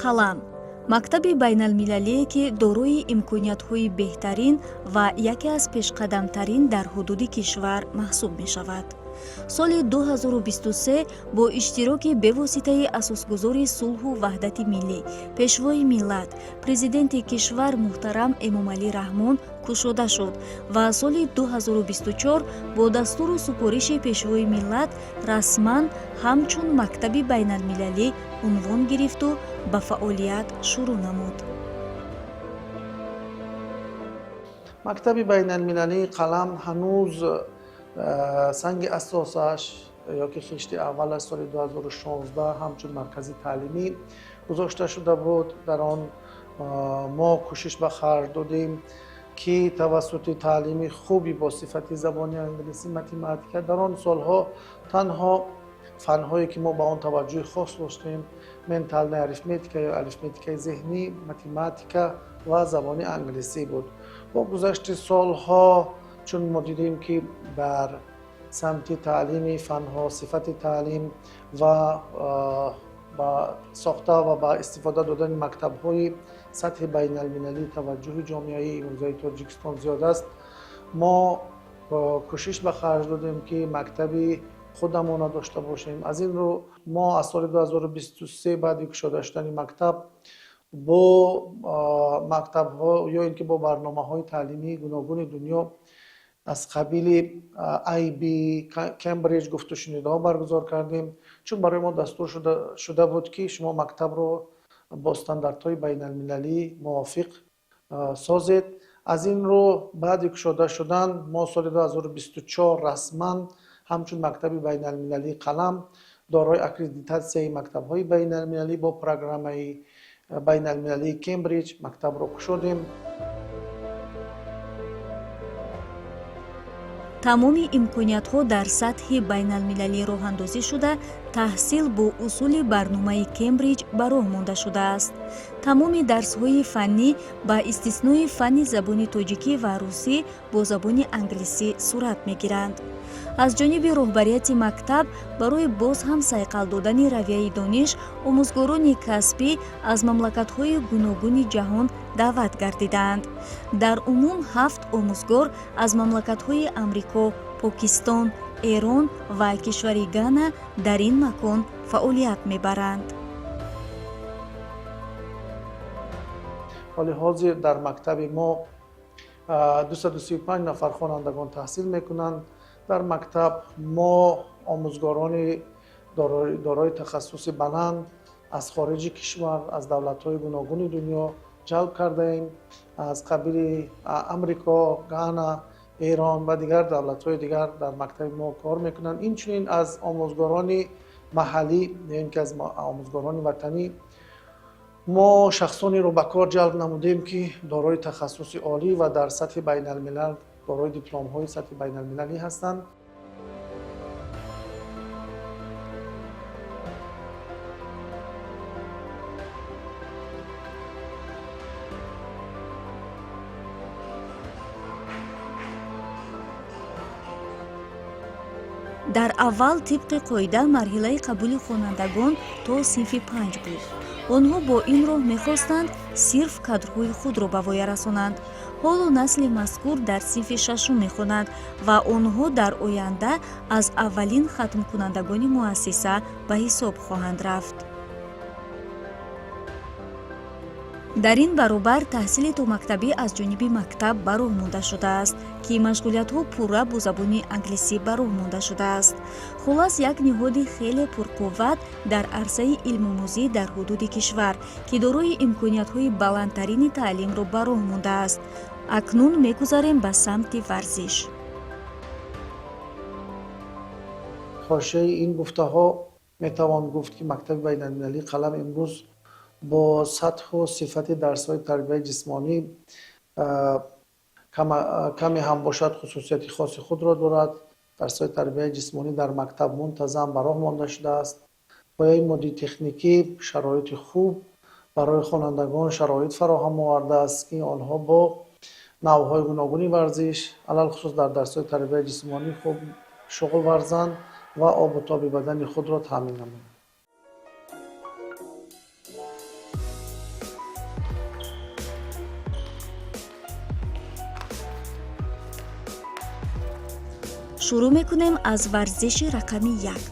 Қалам мактаби байналмилалие, ки дорои имкониятҳои беҳтарин ва яке аз пешқадамтарин дар ҳудуди кишвар маҳсуб мешавад. Соли 2023 бо иштироки бевоситаи асосгузори сулҳу ваҳдати миллӣ, Пешвои миллат, Президенти кишвар муҳтарам Эмомалӣ Раҳмон кушода шуд ва соли 2024 бо дастуру супориши Пешвои миллат расман ҳамчун мактаби байналмилалӣ унвон гирифту ба фаъолият шурӯъ намуд. Мактаби байналмилалии Қалам ҳанӯз санги асосаш ёки хишти аввалаш соли 2016 ҳамчун маркази таълимӣ гузошта шуда буд. Дар он мо кӯшиш ба харҷ додем, ки тавассути таълими хуби бо сифати забони англисӣ, математика, дар он солҳо танҳо фанҳое, ки мо ба он таваҷҷӯҳи хос доштем, ментальная арифметика ё арифметикаи зеҳнӣ, математика ва забони англисӣ буд. Бо гузашти солҳо, чун мо дидем, ки дар самти таълими фанҳо сифати таълим ва ба сохта ва ба истифода додани мактабҳои сатҳи байналмилалӣ таваҷҷӯҳи ҷомеаи имрӯзаи Тоҷикистон зиёд аст, мо кӯшиш ба харҷ додем, ки мактаби худамонро дошта бошем. Аз ин рӯ мо аз соли 2023 баъди кушода шудани мактаб бо мактабҳо ё ин ки бо барномаҳои таълимии гуногуни дунё аз қабили IB, Кембриҷ гуфтушунидаҳо баргузор кардем, чун барои мо дастур шуда буд, ки шумо мактабро бо стандартҳои байналмилалӣ мувофиқ созед. Аз ин рӯ баъди кушода шудан мо соли 2024 расман ҳамчун мактаби байналмилалии Қалам, дорои аккредитатсияи мактабҳои байналмилалӣ бо программаи байналмилалии Кембриҷ, мактабро кушодем. Тамоми имкониятҳо дар сатҳи байналмилалӣ роҳандозӣ шуда, таҳсил бо усули барномаи Кембриҷ ба роҳ монда шудааст. Тамоми дарсҳои фаннӣ ба истиснои фанни забони тоҷикӣ ва русӣ бо забони англисӣ сурат мегиранд. Аз ҷониби роҳбарияти мактаб барои боз ҳам сайқал додани равияи дониш омӯзгорони касбӣ аз мамлакатҳои гуногуни ҷаҳон даъват гардидаанд. Дар умум ҳафт омӯзгор аз мамлакатҳои Амрико, Покистон, Эрон ва кишвари Гана дар ин макон фаъолият мебаранд. Ҳоли ҳозир дар мактаби мо 235 нафар хонандагон таҳсил мекунанд. Дар мактаб мо омӯзгорони дорои тахассуси баланд аз хориҷи кишвар, аз давлатҳои гуногуни дунё ҷалб кардаем, аз қабили Амрико, Гана, Эрон ва дигар давлатҳои дигар дар мактаби мо кор мекунанд. Инчунин аз омӯзгорони маҳаллӣ ё ин ки аз омӯзгорони ватанӣ мо шахсонеро ба кор ҷалб намудем, ки дорои тахассуси олӣ ва дар сатҳи байналмилал дорои дипломҳои сатҳи байналмилалӣ ҳастанд. Дар аввал тибқи қоида марҳилаи қабули хонандагон то синфи панҷ буд. Онҳо бо ин роҳ мехостанд сирф кадрҳои худро ба воя расонанд. Ҳоло насли мазкур дар синфи шашум мехонанд ва онҳо дар оянда аз аввалин хатмкунандагони муассиса ба ҳисоб хоҳанд рафт. Дар ин баробар таҳсили томактабӣ аз ҷониби мактаб ба роҳ монда шудааст, ки машғулиятҳо пурра бо забони англисӣ ба роҳ монда шудааст. Хуллас, як ниҳоди хеле пурқувват дар арсаи илмомӯзӣ дар ҳудуди кишвар, ки дорои имкониятҳои баландтарини таълимро ба роҳ мондааст. Акнун мегузарем ба самти варзиш. Ҳошияи ин гуфтаҳо метавон гуфт, ки мактаби байналмилалии Қалам имрӯз бо сатҳу сифати дарсҳои тарбияи ҷисмонӣ каме ҳам бошад, хусусияти хоси худро дорад. Дарсҳои тарбияи ҷисмонӣ дар мактаб мунтазам ба роҳ монда шудааст. Пояи моддии техникӣ шароити хуб барои хонандагон шароит фароҳам овардааст, ки онҳо бо навъҳои гуногуни варзиш, алалхусус дар дарсҳои тарбияи ҷисмонӣ, хуб шуғл варзанд ва обу тоби бадани худро таъмин намоянд. Шурӯъ мекунем аз варзиши рақами як.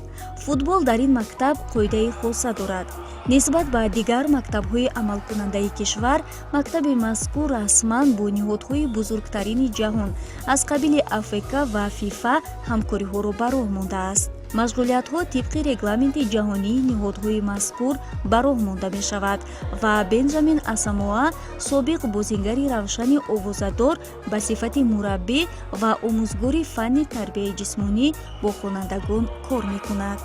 Футбол дар ин мактаб қоидаи хоса дорад. Нисбат ба дигар мактабҳои амалкунандаи кишвар, мактаби мазкур расман бо ниҳодҳои бузургтарини ҷаҳон аз қабили АФК ва ФИФА ҳамкориҳоро ба роҳ мондааст. Машғулиятҳо тибқи регламенти ҷаҳонии ниҳодҳои мазкур ба роҳ монда мешавад ва Бенҷамин Асамоа, собиқ бозингари равшани овозадор, ба сифати мураббӣ ва омӯзгори фанни тарбияи ҷисмонӣ бо хонандагон кор мекунад.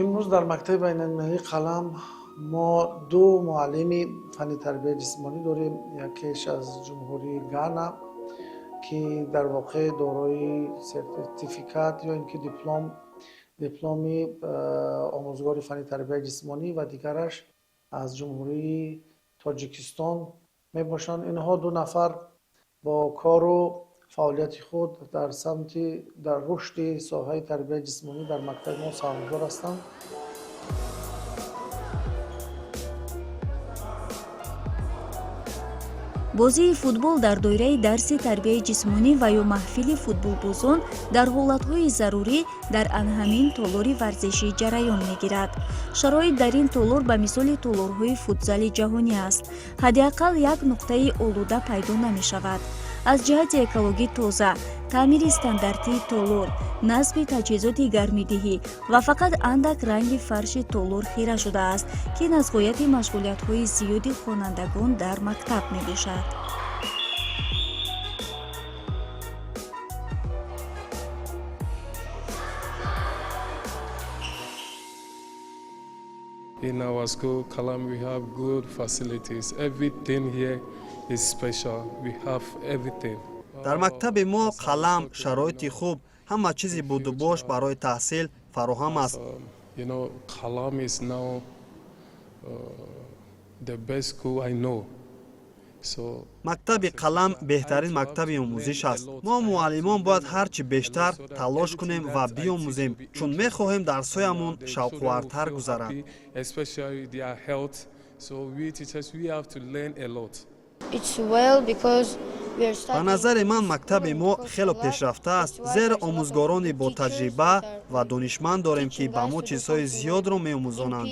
Имрӯз дар мактаби байналмилалии «Қалам» мо ду муаллими фанни тарбияи ҷисмонӣ дорем. Якеш аз Ҷумҳурии Гана, ки дар воқеъ дорои сертификат ё ин ки дипломи омӯзгори фанни тарбияи ҷисмонӣ, ва дигараш аз Ҷумҳурии Тоҷикистон мебошанд. Инҳо ду нафар бо кору фаъолияти худ дар самти дар рушди соҳаи тарбияи ҷисмонӣ дар мактаби мо саҳмгузор ҳастанд. Бозии футбол дар доираи дарси тарбияи ҷисмонӣ ва ё маҳфили футболбозон дар ҳолатҳои зарурӣ дар анҳамин толори варзишӣ ҷараён мегирад. Шароит дар ин толор ба мисоли толорҳои футзали ҷаҳонӣ аст. Ҳадди ақал як нуқтаи олуда пайдо намешавад. Аз ҷиҳати экологӣ тоза, таъмири стандартии толор, насби таҷҳизоти гармидиҳӣ ва фақат андак ранги фарши толор хира шудааст, ки ин аз ғояти машғулиятҳои зиёди хонандагон дар мактаб мебошад. In our school, Kalam, we have good facilities. Everything here is special. We have everything. Дар мактаби мо «Қалам» шароити хуб, ҳама чизи будубош барои таҳсил фароҳам аст. Kalam is now the best school I know. So Мактаби «Қалам» беҳтарин мактаби омӯзиш аст. Мо муаллимон бояд ҳар чӣ бештар талош кунем ва биомӯзем, чун мехоҳем дарсҳоямон шавқовартар гузарад. Especially their health. So we teachers, we have to learn a lot. It's well because we are Ба назари ман, мактаби мо хело пешрафта аст, зеро омӯзгорони ботаҷриба ва донишманд дорем, ки ба мо чизҳои зиёдро меомӯзонанд.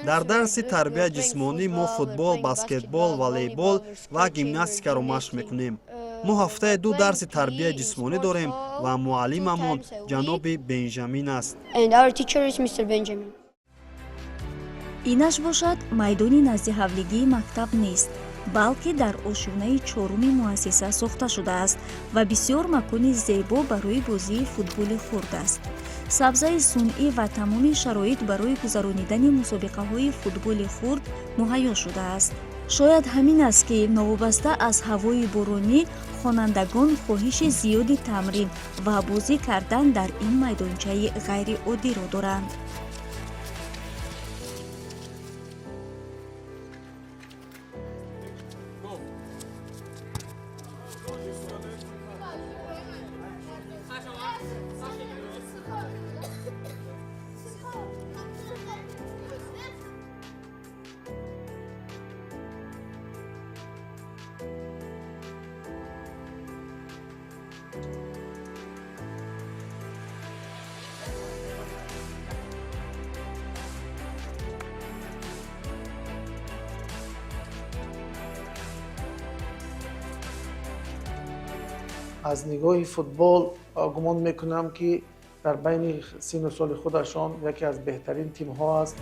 Дар дарси тарбияи ҷисмонӣ мо футбол, баскетбол, волейбол ва гимнастикаро машқ мекунем. Мо ҳафтаи ду дарси тарбияи ҷисмонӣ дорем ва муаллимамон ҷаноби Бенҷамин аст. And our teacher is Mr. Benjamin. Инаш бошад, майдони назди ҳавлигии мактаб нест, балки дар ошёнаи чоруми муассиса сохта шудааст ва бисёр макони зебо барои бозии футболи хурд аст. Сабзаи сунъӣ ва тамоми шароит барои гузаронидани мусобиқаҳои футболи хурд муҳайё шудааст. Шояд ҳамин аст, ки новобаста аз ҳавои боронӣ, хонандагон хоҳиши зиёди тамрин ва бозӣ кардан дар ин майдончаи ғайриоддиро доранд. Аз нигоҳи футбол гумон мекунам, ки дар байни сину соли худашон яке аз беҳтарин тимҳо аст.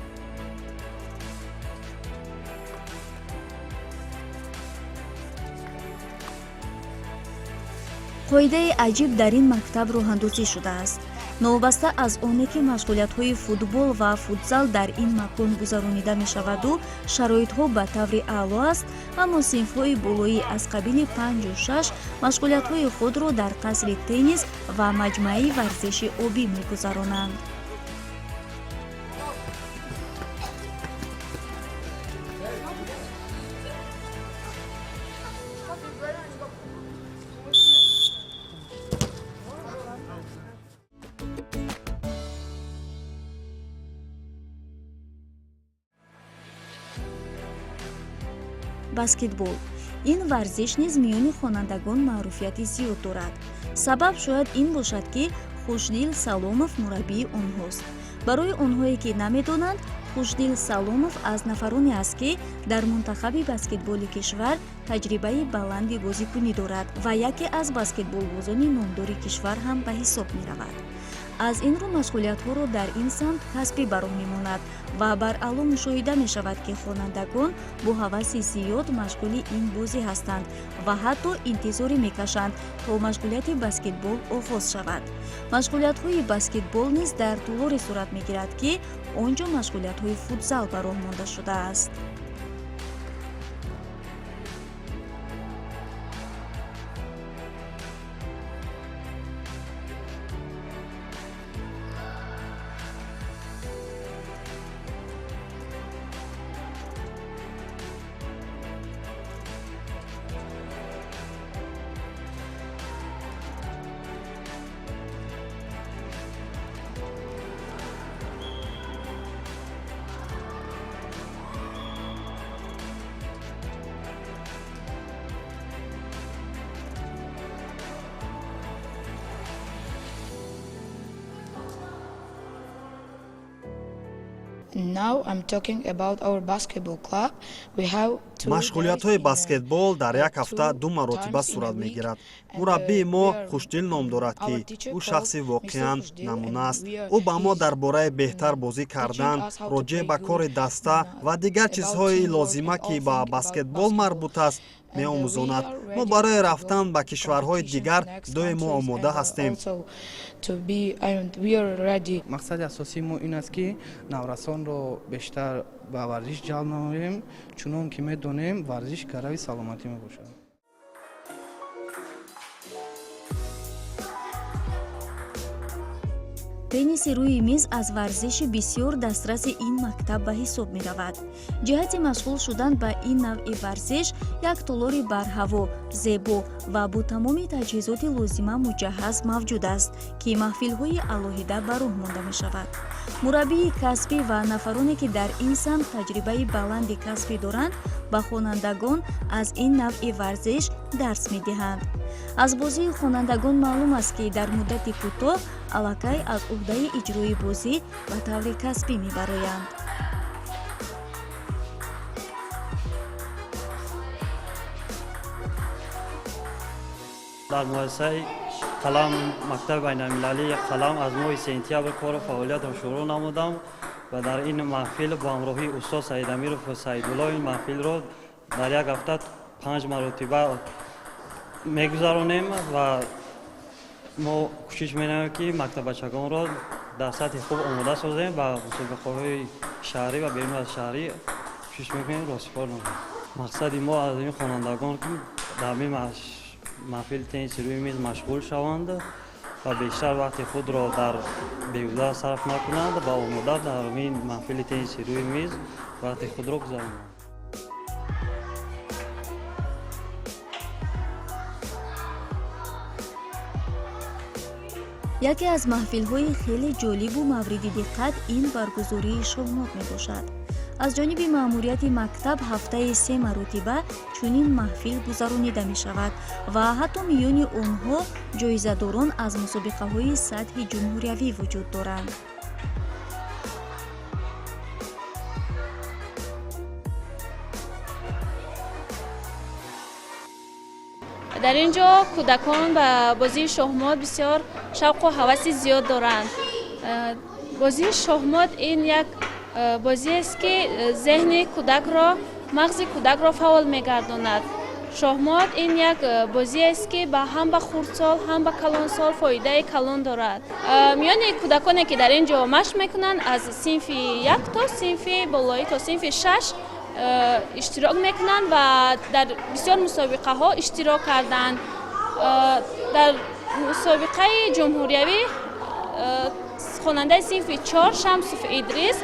Қоидаи аҷиб дар ин мактаб роҳандозӣ шудааст. Новобаста аз оне ки машғулиятҳои футбол ва футзал дар ин макон гузаронида мешаваду шароитҳо ба таври аъло аст, аммо синфҳои болоӣ аз қабили панҷу шаш машғулиятҳои худро дар қасри теннис ва маҷмӯаи варзиши обӣ мегузаронанд. Баскетбол. Ин варзиш низ миёни хонандагон маъруфияти зиёд дорад. Сабаб шояд ин бошад, ки Хушдил Саломов мураббии онҳост. Барои онҳое, ки намедонанд, Хушдил Саломов аз нафароне аст, ки дар мунтахаби баскетболи кишвар таҷрибаи баланди бозикунӣ дорад ва яке аз баскетболбозони номдори кишвар ҳам ба ҳисоб меравад. Аз ин рӯ машғулиятҳоро дар ин самт касбӣ ба роҳ мемонад ва баръало мушоҳида мешавад, ки хонандагон бо ҳаваси зиёд машғули ин бозӣ ҳастанд ва ҳатто интизорӣ мекашанд, то машғулияти баскетбол оғоз шавад. Машғулиятҳои баскетбол низ дар тӯлоре сурат мегирад, ки он ҷо машғулиятҳои футзал ба роҳ монда шудааст. Now I'm talking about our basketball club. We have two Машғулиятҳои баскетбол дар як ҳафта ду маротиба сурат мегирад. Мураббии мо Хушдил ном дорад, ки ӯ шахси воқеан намуна аст. Ӯ ба мо дар бораи беҳтар бозӣ кардан, роҷеъ ба кори даста ва дигар чизҳои лозима, ки ба баскетбол марбут аст, меомӯзонад. Мо барои рафтан ба кишварҳои дигар доимо омода ҳастем. Мақсади асосии мо ин аст, ки наврасонро бештар ба варзиш ҷалб намоем, чунон ки медонем, варзиш гарави саломатӣ мебошад. Тенниси рӯи миз аз варзиши бисёр дастраси ин мактаб ба ҳисоб меравад. Ҷиҳати машғул шудан ба ин навъи варзиш як толори барҳаво, зебо ва бо тамоми таҷҳизоти лозима муҷаҳҳаз мавҷуд аст, ки маҳфилҳои алоҳида ба роҳ монда мешавад. Мураббии касбӣ ва нафароне, ки дар ин самт таҷрибаи баланди касбӣ доранд, ба хонандагон аз ин навъи варзиш дарс медиҳанд. Аз бозии хонандагон маълум аст, ки дар муддати кӯтоҳ аллакай аз уҳдаи иҷрои бозӣ ба таври касбӣ мебароянд. Дар муассисаи Қалам, мактаби байналмилалии Қалам, аз моҳи сентябр кору фаъолиятро шурӯъ намудам ва дар ин маҳфил бо ҳамроҳии устод Саидамиров Саидулло ин маҳфилро дар як ҳафта панҷ маротиба мегузаронем ва мо кӯшиш менамоем, ки мактаббачагонро дар сатҳи хуб омода созем ва мусобиқаҳои шаҳрӣ ва берун аз шаҳрӣ кӯшиш мекунем ростипор намоем. Мақсади мо аз ин хонандагон, ки дар ин маҳфили тенниси рӯи миз машғул шаванд ва бештар вақти худро дар беҳуда сарф накунанд ва омода дар ин маҳфили тенниси рӯи миз вақти худро гузаронанд. Яке аз маҳфилҳои хеле ҷолибу мавриди диққат ин баргузории шоҳмот мебошад. Аз ҷониби маъмурияти мактаб ҳафтаи се маротиба чунин маҳфил гузаронида мешавад ва ҳатто миёни онҳо ҷоизадорон аз мусобиқаҳои сатҳи ҷумҳуриявӣ вуҷуд доранд. Дар ин ҷо кӯдакон ба бозии шоҳмот бисёр шавқу ҳаваси зиёд доранд. Бозии шоҳмот ин як бозиест, ки зеҳни кӯдакро, мағзи кӯдакро фаъол мегардонад. Шоҳмот ин як бозиест, ки ҳам ба хурдсол, ҳам ба калонсол фоидаи калон дорад. Миёни кӯдаконе, ки дар ин ҷо машқ мекунанд, аз синфи як то синфи болоӣ, то синфи шаш иштирок мекунанд ва дар бисёр мусобиқаҳо иштирок карданд. Дар мусобиқаи ҷумҳуриявӣ хонандаи синфи чор Шамсуф Идрис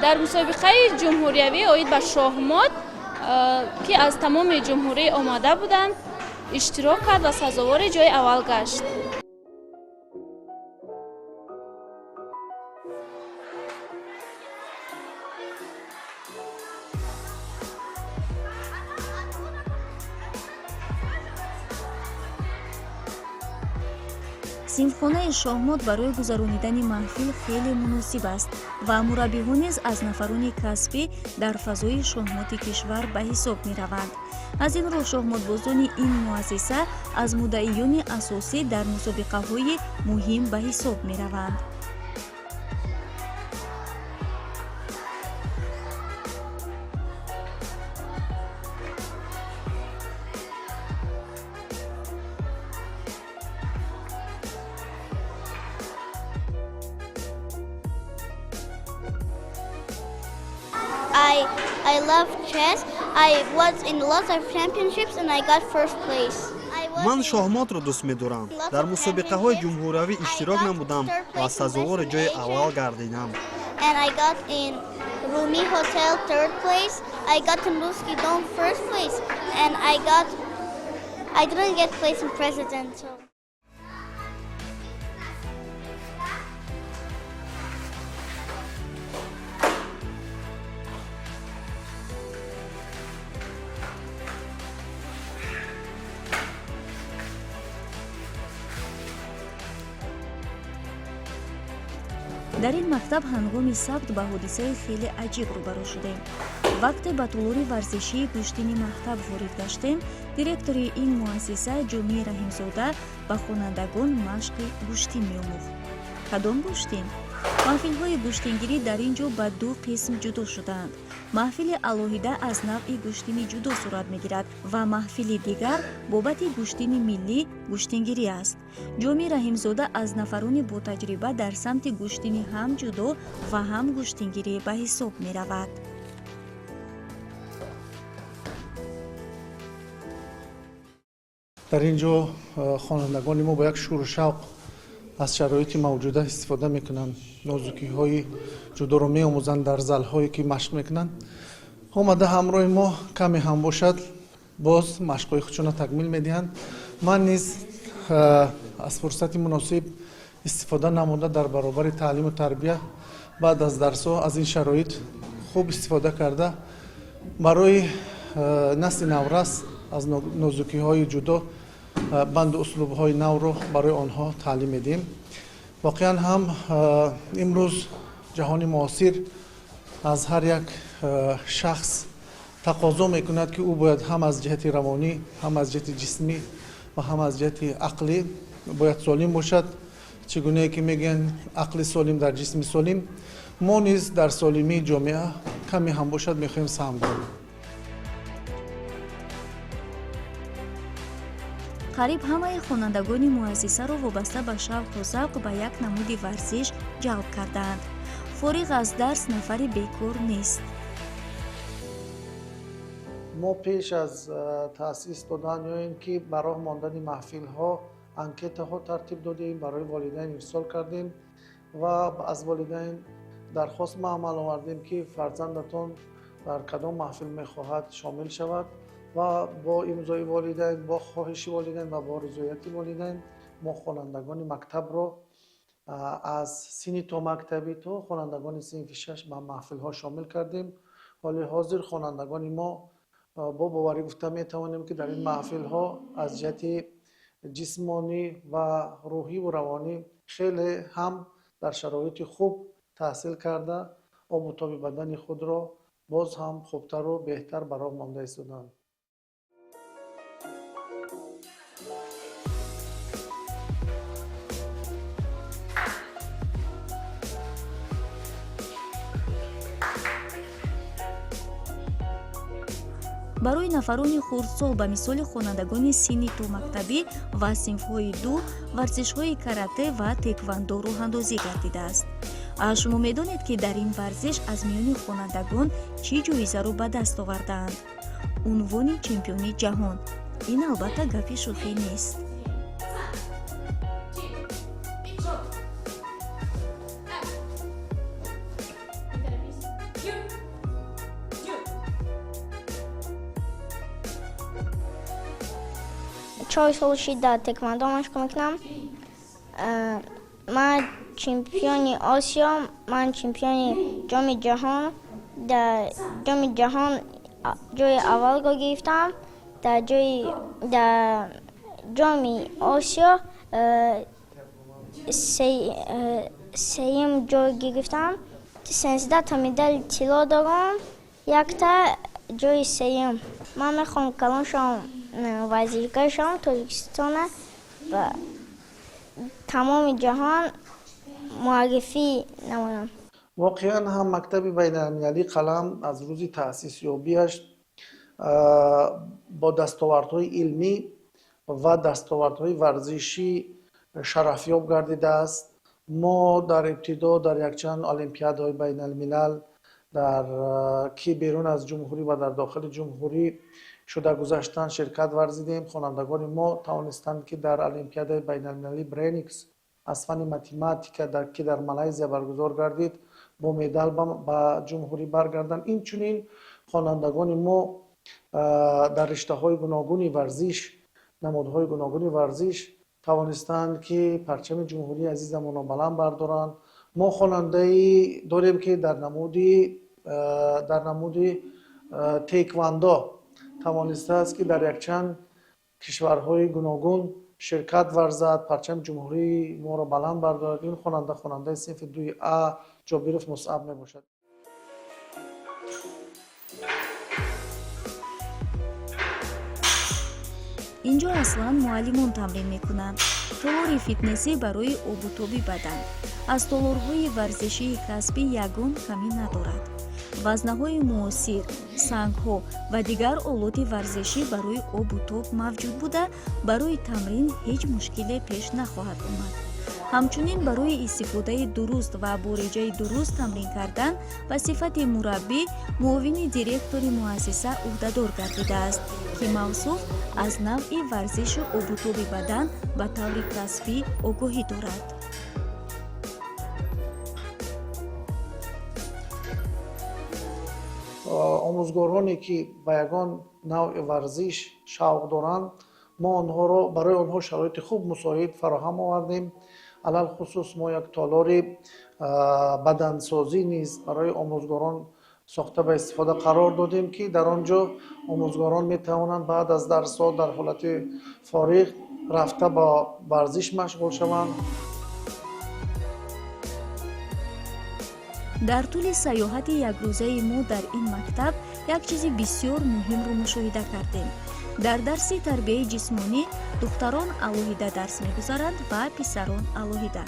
дар мусобиқаи ҷумҳуриявӣ оид ба шоҳмот, ки аз тамоми ҷумҳурӣ омада буданд, иштирок кард ва сазовори ҷои аввал гашт. Синфхонаи шоҳмот барои гузаронидани маҳфил хеле муносиб аст ва мураббиҳо низ аз нафарони касбӣ дар фазои шоҳмоти кишвар ба ҳисоб мераванд. Аз ин рӯ шоҳмотбозони ин муассиса аз муддаиёни асосӣ дар мусобиқаҳои муҳим ба ҳисоб мераванд. I love chess. I was in lots of championships and I got first place. Ман шоҳмотро дӯст медорам. Дар мусобиқаҳои ҷумҳуриявӣ иштирок намудам ва сазовори ҷои аввал гардидам. And I got in Rumi Hotel third place. I got in Ruski Dome first place. And I didn't get place in presidential. Дар ин мактаб ҳангоми сабт ба ҳодисаи хеле аҷиб рӯбарӯ шудем. Вақте ба толори варзишии гӯштини мактаб ворид гаштем, директори ин муассиса Ҷомии Раҳимзода ба хонандагон машқи гӯштин меомӯхт. Кадом гӯштин? Маҳфилҳои гӯштингирӣ дар ин ҷо ба ду қисм ҷудо шудаанд. Маҳфили алоҳида аз навъи гӯштини ҷудо сурат мегирад ва маҳфили дигар бобати гӯштини миллӣ гӯштингирӣ аст. Ҷомӣ Раҳимзода аз нафарони ботаҷриба дар самти гӯштини ҳам ҷудо ва ҳам гӯштингирӣ ба ҳисоб меравад. Дар ин ҷо хонандагони мо бо як шӯру шавқ аз шароити мавҷуда истифода мекунанд, нозукиҳои ҷудоро меомӯзанд, дар залҳое ки машқ мекунанд, омада ҳамроҳи мо каме ҳам бошад, боз машқҳои худшона такмил медиҳанд. Ман низ аз фурсати муносиб истифода намуда, дар баробари таълиму тарбия баъд аз дарсҳо аз ин шароит хуб истифода карда, барои насли наврас аз нозукиҳои ҷудо, банду услубҳои навро барои онҳо таълим медиҳем. Воқеан ҳам имрӯз ҷаҳони муосир аз ҳар як шахс тақозо мекунад, ки ӯ бояд ҳам аз ҷиҳати равонӣ, ҳам аз ҷиҳати ҷисмӣ ва ҳам аз ҷиҳати ақлӣ бояд солим бошад. Чӣ гунае ки мегӯянд, ақли солим дар ҷисми солим. Мо низ дар солимии ҷомеа каме ҳам бошад мехоҳем саҳм гузорем. Қариб ҳамаи хонандагони муассисаро вобаста ба шавқу завқ ба як намуди варзиш ҷалб кардаанд. Фориғ аз дарс нафари бекор нест. Мо пеш аз таъсис додан ё ин ки ба роҳ мондани маҳфилҳо анкетаҳо тартиб додем, барои волидайн ирсол кардем ва аз волидайн дархост ба амал овардем, ки фарзандатон дар кадом маҳфил мехоҳад шомил шавад, ва бо имзои волидайн, бо хоҳиши волидайн ва бо ризояти волидайн мо хонандагони мактабро аз синни томактабӣ то хонандагони синфи шаш ба маҳфилҳо шомил кардем. Ҳоли ҳозир хонандагони мо, бо боварӣ гуфта метавонем, ки дар ин маҳфилҳо аз ҷиҳати ҷисмонӣ ва рӯҳиву равонӣ хеле ҳам дар шароити хуб таҳсил карда, обу тоби бадани худро боз ҳам хубтару беҳтар ба роҳ монда истоданд. Барои нафарони хурдсол, ба мисоли хонандагони синни томактабӣ ва синфҳои ду, варзишҳои карате ва теквандо роҳандозӣ гардидааст. Шумо медонед, ки дар ин варзиш аз миёни хонандагон чӣ ҷоизаро ба даст овардаанд? Унвони чемпиони ҷаҳон. Ин албатта гапи шӯхӣ нест. 4 сол шид, дар теквандо машқ мекунам. Ман чемпиони Осиё, ман чемпиони Ҷоми ҷаҳон. Дар Ҷоми ҷаҳон ҷои аввалро гирифтам, дар Ҷоми Осиё сеюм ҷой гирифтам. 13та медали тилло дорам, якта ҷои сеюм. Ман мехоҳам калон шавам, варзишгар шавам, Тоҷикистона ба тамоми ҷаҳон муаррифӣ намоям. Воқеан ҳам, мактаби байналмилалии «Қалам» аз рӯзи таъсисёбиаш бо дастовардҳои илмӣ ва дастовардҳои варзишӣ шарафёб гардидааст. Мо дар ибтидо дар якчанд олимпиадаҳои байналмилал, дар ки берун аз ҷумҳурӣ ва дар дохили ҷумҳурӣ шуда гузаштанд, ширкат варзидем. Хонандагони мо тавонистанд, ки дар олимпиадаи байналмилалии Бреникс аз фанни математика, ки дар Малайзия баргузор гардид, бо медал ба ҷумҳурӣ баргарданд. Инчунин хонандагони мо дар риштаҳои гуногуни варзиш, намудҳои гуногуни варзиш тавонистанд, ки парчами ҷумҳурии азизамонро баланд бардоранд. Мо хонандаи дорем, ки дар намуди тейквандо тавонистааст, ки дар якчанд кишварҳои гуногун ширкат варзад, парчами ҷумҳурии моро баланд бардорад. Ин хонанда хонандаи синфи дуи А Ҷобиров Мусаб мебошад. Инҷо аслан муаллимон тамрин мекунанд. Толори фитнесӣ барои обутоби бадан аз толорҳои варзишии касбӣ ягон камӣ надорад. Вазнаҳои муосир, сангҳо ва дигар олоти варзишӣ барои обутоб мавҷуд буда, барои тамрин ҳеҷ мушкиле пеш нахоҳад омад. Ҳамчунин барои истифодаи дуруст ва бо реҷаи дуруст тамрин кардан ба сифати мураббӣ муовини директори муассиса ӯҳдадор гардидааст, ки мавсуф аз навъи варзишу обутоби бадан ба таври касбӣ огоҳӣ дорад. Омӯзгороне, ки ба ягон навъи варзиш шавқ доранд, мо онҳоро барои онҳо шароити хуб мусоид фароҳам овардем. Алалхусус мо як толори бадансозӣ низ барои омӯзгорон сохта ба истифода қарор додем, ки дар он ҷо омӯзгорон метавонанд баъд аз дарсҳо дар ҳолати фориғ рафта ба варзиш машғул шаванд. Дар тӯли сайёҳати якрӯзаи мо дар ин мактаб як чизи бисёр муҳимро мушоҳида кардем. Дар дарси тарбияи ҷисмонӣ духтарон алоҳида дарс мегузаранд ва писарон алоҳида.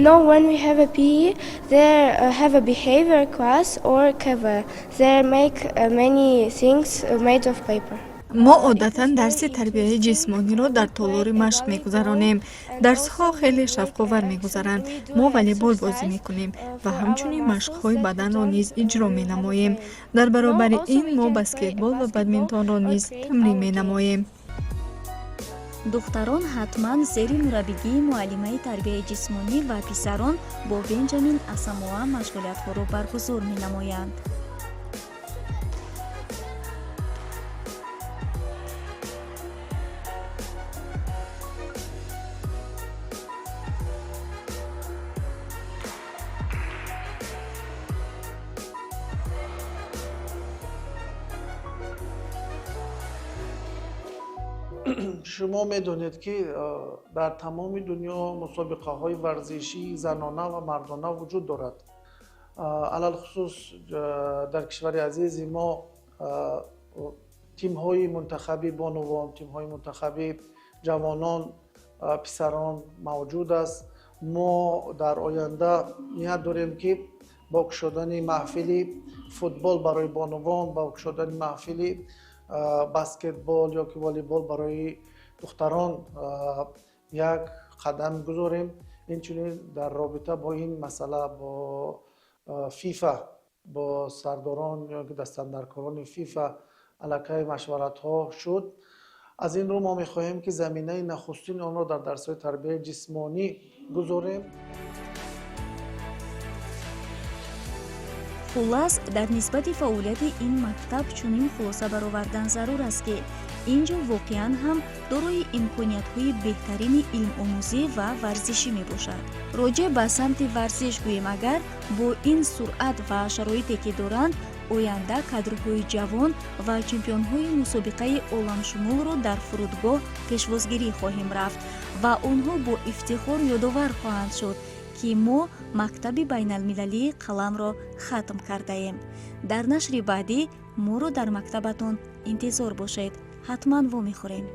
Now when we have a PE, they have a behavior class or cover. They make many things made of paper. Мо одатан дарси тарбияи ҷисмониро дар толори машқ мегузаронем. Дарсҳо хеле шавқовар мегузаранд. Мо волейбол бозӣ мекунем ва ҳамчунин машқҳои баданро низ иҷро менамоем. Дар баробари ин мо баскетбол ва бадминтонро низ тамрин менамоем. Духтарон ҳатман зери мураббигии муаллимаи тарбияи ҷисмонӣ ва писарон бо Бенҷамин Асамоа машғулиятҳоро баргузор менамоянд. Шумо медонед, ки дар тамоми дунё мусобиқаҳои варзишии занона ва мардона вуҷуд дорад. Алалхусус дар кишвари азизи мо тимҳои мунтахаби бонувон, тимҳои мунтахаби ҷавонон, писарон мавҷуд аст. Мо дар оянда ният дорем, ки Бо кушодани маҳфили футбол барои бонувон, бо кушодани маҳфили баскетбол ё ки волейбол барои духтарон як қадам гузорем. Инчунин дар робита бо ин масъала бо ФИФА, бо сардорон ё ки дастандаркорони ФИФА аллакай машваратҳо шуд. Аз ин рӯ мо мехоҳем, ки заминаи нахустини онро дар дарсҳои тарбияи ҷисмонӣ гузорем. Хуллас, дар нисбати фаъолияти ин мактаб чунин хулоса баровардан зарур аст, ки ин ҷо воқеан ҳам дорои имкониятҳои беҳтарини илмомӯзӣ ва варзишӣ мебошад. Роҷеъ ба самти варзиш гӯем агар, бо ин суръат ва шароите ки доранд, оянда кадрҳои ҷавон ва чемпионҳои мусобиқаи оламшумулро дар фурудгоҳ пешвозгирӣ хоҳем рафт ва онҳо бо ифтихор ёдовар хоҳанд шуд, ки мо мактаби байналмилалии Қаламро хатм кардаем. Дар нашри баъдӣ моро дар мактабатон интизор бошед, ҳатман вомехӯрем.